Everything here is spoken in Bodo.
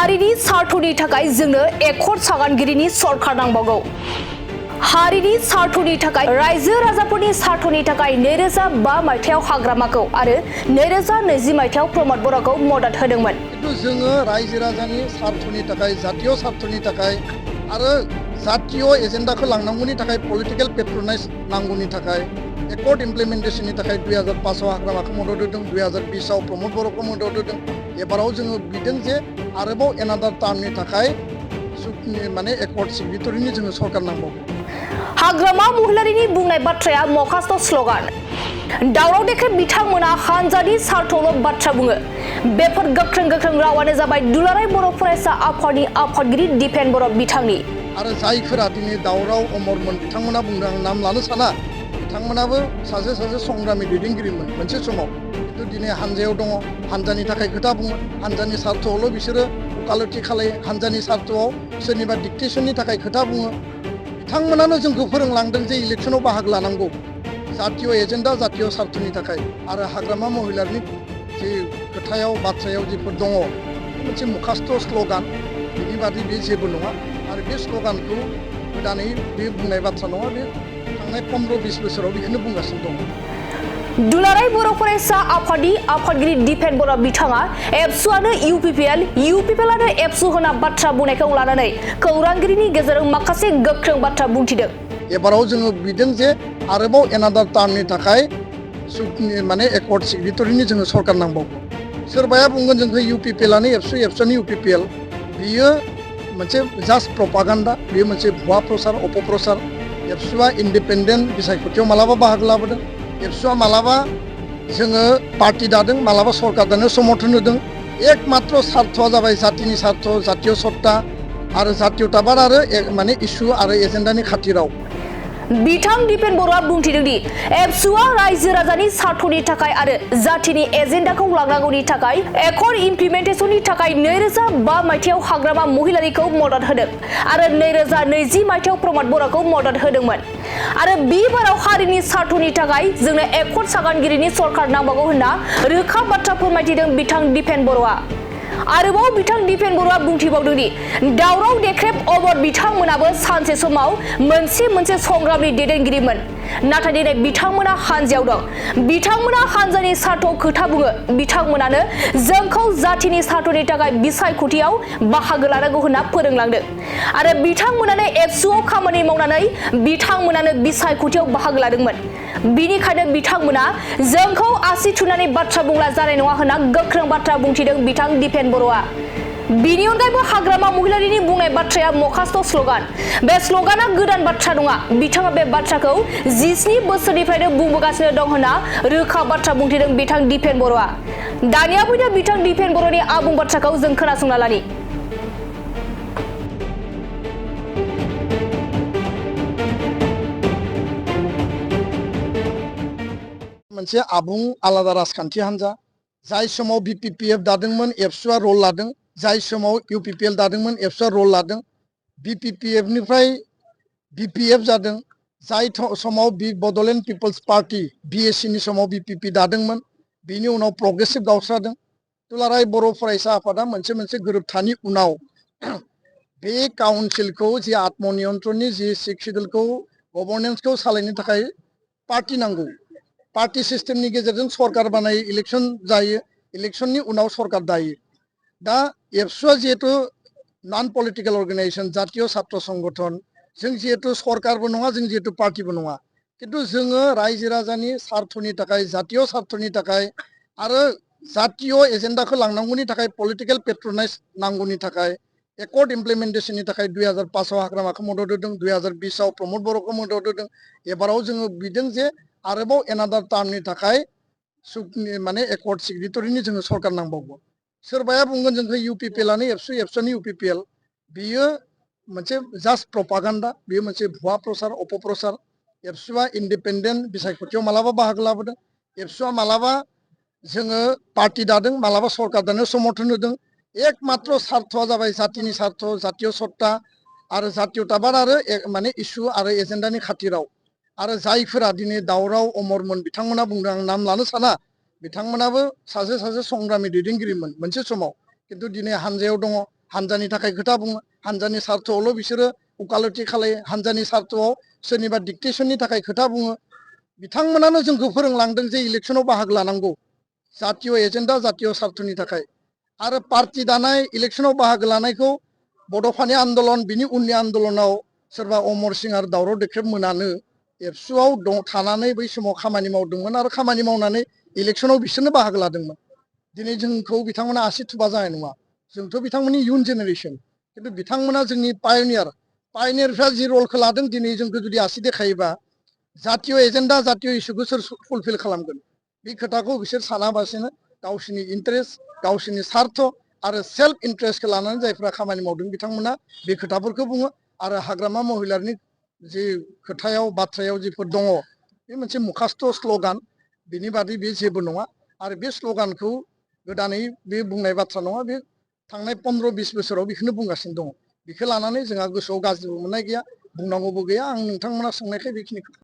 हारिनि सार्थनि थाखाय जोंनो एकर्ड सागानगिरिनि सरकार नांबावगौ। हारिनि सार्थनि थाखाय रायजो राजाफोरनि सार्थनि थाखाय 2005 मायथाइयाव हाग्रामाखौ आरो 2020 मायथाइयाव प्रमद बर'खौ मदद होदोंमोन। किन्तु जोङो रायजो राजानि सार्थनि थाखाय जातीय सार्थनि थाखाय आरो जातीय एजेन्डाखौ लांनांगौनि थाखाय पलिटिकल पेट्रनाइज नांगौनि थाखाय एकर्ड इमप्लिमेन्टेशननि थाखाय 2005 आव हाग्रामाखौ मदद होदों, 2020 आव प्रमद बर'खौ मदद होदों। एबाराव जोङो बिदों जे आरोबाव एनादार टार्मनि थाखाय माने एकर्ड सिगनेटरिनि जोङो सरकार नांबावगौ। हाग्रामा महिलारिनि बुंनाय बाथ्राया मखास्थ' स्लगान। दावराव देख्रेब बिथांमोना हानजानि सार्थल' बाथ्रा बुङो। बेफोर गोख्रों रावानो जाबाय दुलाराय बर' फरायसा आफादनि आफादगिरि दिपेन बर' बिथांनि। आरो जायफोरा दिनै दावराव अमरमोन बिथांमोना बुंदों आं नाम लानो साना, बिथांमोनाबो सासे संग्रामि दैदेनगिरिमोन मोनसे समाव। किन्तु दिनै हानजायाव दङ, हानजानि थाखाय खोथा बुङो, हानजानि सार्थआवल' बिसोरो वकालति खालायो, हानजानि सार्थआव सोरनिबा डिक्टेसननि थाखाय खोथा बुङो। बिथांमोनानो जोंखौ फोरोंलांदों जे इलेक्सनाव बाहागो लानांगौ जातीय एजेन्डा जातीय सार्थनि थाखाय। आरो हाग्रामा महिलारिनि जे खोथायाव बाथ्रायाव जेफोर दङ मोनसे मुखास्थ' स्लगान, बिनि बादै बे जेबो नङा। आरो बे स्लगानखौ गोदानै बे बुंनाय बाथ्रा नङा, बे थांनाय 15-20 बोसोराव बेखौनो बुंगासिनो दङ। दुलाराय बर' फरायसा आफादनि आफादगिरि दिपेन बर' बिथाङा एबसुआनो इउपिपिएलआनो एबसु होना बाथ्रा बुंनायखौ लानानै खौरांगिरिनि गेजेरजों माखासे गोख्रों बाथ्रा बुंथिदों। एबाराव जोङो बिदों जे आरोबाव एनादार टार्मनि थाखाय माने एकर्ड सिगनेटरिनि जोङो सरकार नांबावगौ। सोरबाया बुंगोन जोंखौ इउपिपिएलआनो एबसुआनो इउपिपिएल, बियो मोनसे जास्ट प्रपागान्डा, बेयो मोनसे भुवा प्रचार अपप्रचार। एबसुआ इन्डिपेन्डेन्ट बिसायख'थियाव मालाबा बाहागो लाबोदों, एबसुआ मालाबा जोङो पार्टी दादों, मालाबा सरकार दानो समर्थन होदों। एकमात्र सार्थआ जाबाय जातिनि सार्थ, जातीय सत्ता आरो जातीयताबाद आरो माने इसु आरो एजेन्डानि खाथिराव। बिथां दिपेन बर'आ बुंथिदों दि एबसुआ रायजो राजानि सार्थनि थाखाय आरो जातिनि एजेन्डाखौ लांनांगौनि थाखाय एकर्ड इमप्लिमेन्टेशननि थाखाय 2005 मायथाइयाव हाग्रामा महिलारिखौ मदद होदों आरो 2020 मायथाइयाव प्रमद बर'खौ मदद होदोंमोन। आरो बे बाराव हारिनि सार्थनि थाखाय जोंनो एकर्ड सागानगिरिनि सरकार नांबावगौ होनना रोखा बाथ्रा फोरमायथिदों बिथां दिपेन बर'आ। आरोबाव बिथां दिपेन बर'आ बुंथिबावदों दि दावराव देख्रेब अमर बिथांमोनाबो सानसे समाव मोनसे संग्रामनि दैदेनगिरिमोन, नाथाय दिनै बिथांमोना हानजायाव दं। बिथांमोना हानजानि सार्थआव खोथा बुङो, बिथांमोनानो जोंखौ जातिनि सार्थनि थाखाय बिसायख'थियाव बाहागो लानांगौ होनना फोरोंलांदों आरो बिथांमोनानो एबसुआव खामानि मावनानै बिथांमोनानो बिसायख'थियाव बाहागो लादोंमोन। बिनिखायनो बिथांमोना जोंखौ आसि थुनानै बाथ्रा बुंला जानाय नङा होनना गोख्रों बाथ्रा बुंथिदों बिथां दिपेन बर'आ। बिनि अनगायैबो हाग्रामा महिलारिनि बुंनाय बाथ्राया मखास्थ' स्लगान। बे स्लगाना गोदान बाथ्रा नङा, बिथाङा बे बाथ्राखौ 17 बोसोरनिफ्रायनो बुंबोगासिनो दं होनना रोखा बाथ्रा बुंथिदों बिथां दिपेन बर'आ। दानिया फैदों बिथां दिपेन बर'नि आबुं बाथ्राखौ जों खोनासंना लानि। मोनसे आबुं आलादा राजखान्थि हान्जा, जाय समाव बिपिपिएफ दादोंमोन एबसुआ रल लादों, जाय समाव इउपिपिएल दादोंमोन एबसुआ रल लादों, बिपिपिएफनिफ्राय बिपिएफ जादों, जाय समाव बड'लेण्ड पिपल्स पार्टी बिएससिनि समाव बिपिपि दादोंमोन, बिनि उनाव प्रग्रेसिभ गावस्रादों। दुलाराय बर' फरायसा आफादा मोनसे गोरोबथानि उनाव बे काउन्सिलखौ जे आत्मनियन्त्रणनि जे 6 सिडुलखौ गभर्नेन्सखौ सालायनो थाखाय पार्टी नांगौ। पार्टी सिस्टेमनि गेजेरजों सरकार बानायो, इलेक्सन जायो, इलेक्सननि उनाव सरकार दायो। दा एबसुआ जिहेतु नन पलिटिकल अर्गेनाइजेसन, जातीय छात्र संगठन, जों जिहेतु सरकारबो नङा, जों जिहेतु पार्टीबो नङा, किन्तु जोङो रायजो राजानि सार्थनि थाखाय, जातीय सार्थनि थाखाय आरो जातीय एजेन्डाखौ लांनांगौनि थाखाय पलिटिकल पेट्रनाइज नांगौनि थाखाय एकर्ड इमप्लिमेन्टेशननि थाखाय 2005 आव हाग्रामाखौ मदद होदों, 2020 आव प्रमद बर'खौ मदद होदों। एबाराव जोङो बिदों जे आरोबाव एनादार टार्मनि थाखाय माने एकर्ड सिगनेटरिनि जोङो सरकार नांबावगौ। सोरबाया बुंगोन जोंखौ इउपिपिएलआनो एबसुआनो इउपिपिएल, बियो मोनसे जास्ट प्रपागान्डा, बेयो मोनसे भुवा प्रचार अपप्रचार। एबसुआ इन्डिपेन्डेन्ट बिसायख'थियाव मालाबा बाहागो लाबोदों, एबसुआ मालाबा जोङो पार्टी दादों, मालाबा सरकार दानो समर्थन होदों। एकमात्र सार्थआ जाबाय जातिनि सार्थ, जातीय सत्ता आरो जातीयताबाद आरो माने इसु आरो एजेन्डानि खाथिराव। आरो जायफोरा दिनै दावराव अमरमोन बिथांमोना बुंदों आं नाम लानो साना, बिथांमोनाबो सासे संग्रामि दैदेनगिरिमोन मोनसे समाव। किन्तु दिनै हानजायाव दङ, हानजानि थाखाय खोथा बुङो हानजानि सार्थआवल' बिसोरो उकालति खालायो हानजानि सार्थआव सोरनिबा डिक्टेसननि थाखाय खोथा बुङो बिथांमोनानो जोंखौ फोरोंलांदों जे इलेक्सनाव बाहागो लानांगौ जातीय एजेन्डा जातीय सार्थनि थाखाय आरो पार्टि दानाय इलेक्सनाव बाहागो लानायखौ बड'फानि आन्दलन बिनि उननि आन्दलनाव सोरबा अमर सिं आरो दावराव देख्रेब मोनानो एबसुआव थानानै बै समाव खामानि मावदोंमोन आरो खामानि मावनानै इलेक्सनाव बिसोरनो बाहागो लादोंमोन दिनै जोंखौ बिथांमोना आसि थुबा जानाय नङा जोंथ' बिथांमोननि इयुन जेनेरेसन खिन्थु बिथांमोना जोंनि पायनियारफ्रा जि रलखौ लादों दिनै जोंखौ जुदि आसि देखायोबा जातीय एजेन्डा जातीय इस्युखौ सोर फुलफिल खालामगोन बे खोथाखौ बिसोर सानाबासिनो गावसोरनि इन्टारेस्ट गावसोरनि सार्थ आरो सेल्फ इन्टारेस्टखौ लानानै जायफ्रा खामानि मावदों बिथांमोना बे खोथाफोरखौ बुङो आरो हाग्रामा महिलारनि जि खोथायाव बाथ्रायाव जिफोर दङ बे मोनसे मुखास्थ' स्ल'गान बिनि बादै बे जेबो नङा आरो बे स्ल'गानखौ गोदानै बे बुंनाय बाथ्रा नङा बे थांनाय 15-20 बोसोराव बेखौनो बुंगासिनो दङ बेखौ लानानै जोंहा गोसोआव गाज्रिबो मोननाय गैया बुंनांगौबो गैया आं नोंथांमोना सोंनायखाय बेखिनिखौ